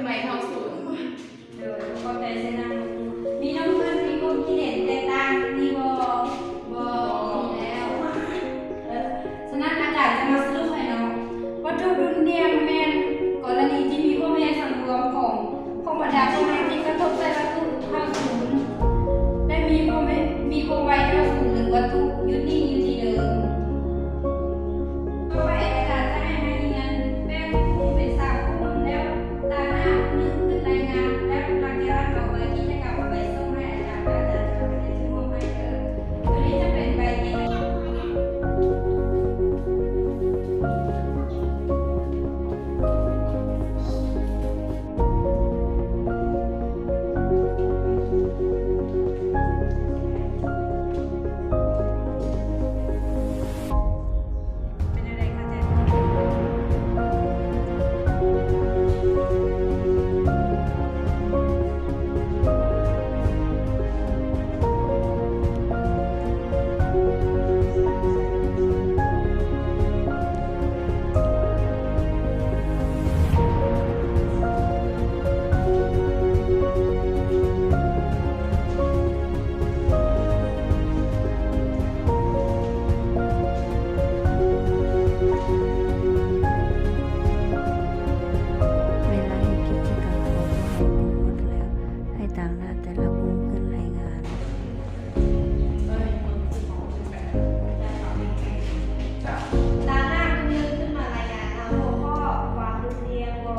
ໄປເຂົ້າສູນ. ໂດຍ ຂອບໃຈເຊີນນາງ. ມີນ້ອງເພິ່ນມີຄວາມຄິດເຫັນແຕກຕ່າງນີ້ບໍ່? ບໍ່ ບໍ່ມີແລ້ວ. ເອີ ສະນັ້ນອາຈານຈະມາສະຫຼຸບໃຫ້ເນາະ. ວັດຖຸດຸ່ນດ່ຽງແມ່ນກໍລະນີທີ່ມີຄວາມແຮງສັງລວມຂອງ ຂອງບັນດາພວກນັ້ນທີ່ກະທົບໃສ່ວັດຖຸເຂົ້າສູນ ແລະ ມີຄວາມ ມີຄວາມໄວເທົ່າສູນ ຫຼື ວັດຖຸຢຸດນິ່ງຢູ່ທີ່ເດີມ. ຕໍ່ໄປອາຈານຈະໃຫ້ນັກຮຽນແບ່ງກຸ່ມເປັນສາມກຸ່ມ ແລ້ວຕາໜ້າຜູ້ໜຶ່ງຂຶ້ນລາຍງານ ແລ້ວຫຼັງຈາກນັ້ນເອົາໃບກິດຈະກຳໄປສົ່ງໃຫ້ອາຈານ ແລ້ວອາຈານຈະເປັນຜູ້ມອບໃຫ້ເດີ. ໂຕນີ້ຈະເປັນໃບກິດຈະກຳ. ເວລາເຮັດກິດຈະກຳຂອງພວກເຮົາກໍໝົດແລ້ວ, ໃຫ້ຕາງໜ້າແຕ່ລະກຸ່ມຂຶ້ນລາຍງານ. ຕາໜ້າຜູ້ໜຶ່ງຂຶ້ນມາລາຍງານເອົາຫົວຂໍ້ຄວາມຮຸນແຮງບໍ່?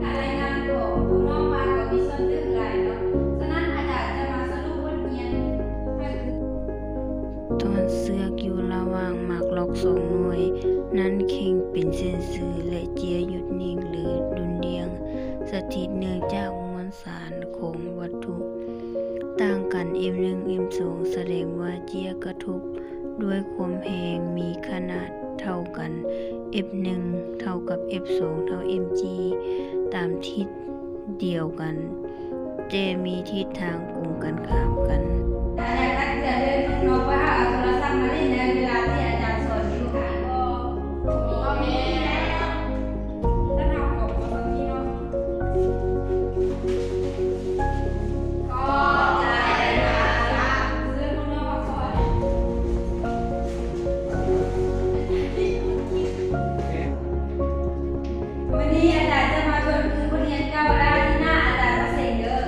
ການລາຍງານຂອງຜູ້ນ້ອງມາກໍມີສ່ວນຖືກຫຼາຍເນາະ, ສະນັ້ນອາຈານຈະມາສະຫຼຸບບົດຮຽນໃຫ້ຄື ຕອນເຊືອກຢູ່ລະຫວ່າງໝາກລັອກສອງໜ່ວຍນັ້ນເຄັ່ງເປັນເສັ້ນຊື່ ແລະ ເຈ້ຍຢຸດນິ່ງ ຫຼື ດຸ່ນດ່ຽງ ສະຖິດເນື່ອງຈາກມວນ ສານຂອງວັດຖຸຕ່າງກັນ ເອັຟໜຶ່ງ ເອັຟສອງ ສະແດງວ່າເຈ້ຍກະທົບດ້ວຍຄວາມແຮງມີຂະໜາດເທົ່າກັນ ເອັຟໜຶ່ງ ເທົ່າກັບ ເອັຟສອງ ເທົ່າ ເອັມຈີ ຕາມທິດດຽວກັນ ແຕ່ມີທິດທາງກົງກັນຂ້າມກັນ. ຢາກຕັກເຕືອນເດີ ນ້ອງວ່າເອົາໂທລະສັບມາຫຼິ້ນໃນເວລາທີ່ອາຈານສອນຢູ່ ກະບໍ່ ບໍ່ມີແລ້ວ. ມື້ນີ້ອາຈານຈະມາທວນຄືນບົດຮຽນເກົ່າ ແລະ ອາທິດໜ້າອາຈານຈະເສັງເດີ. ອ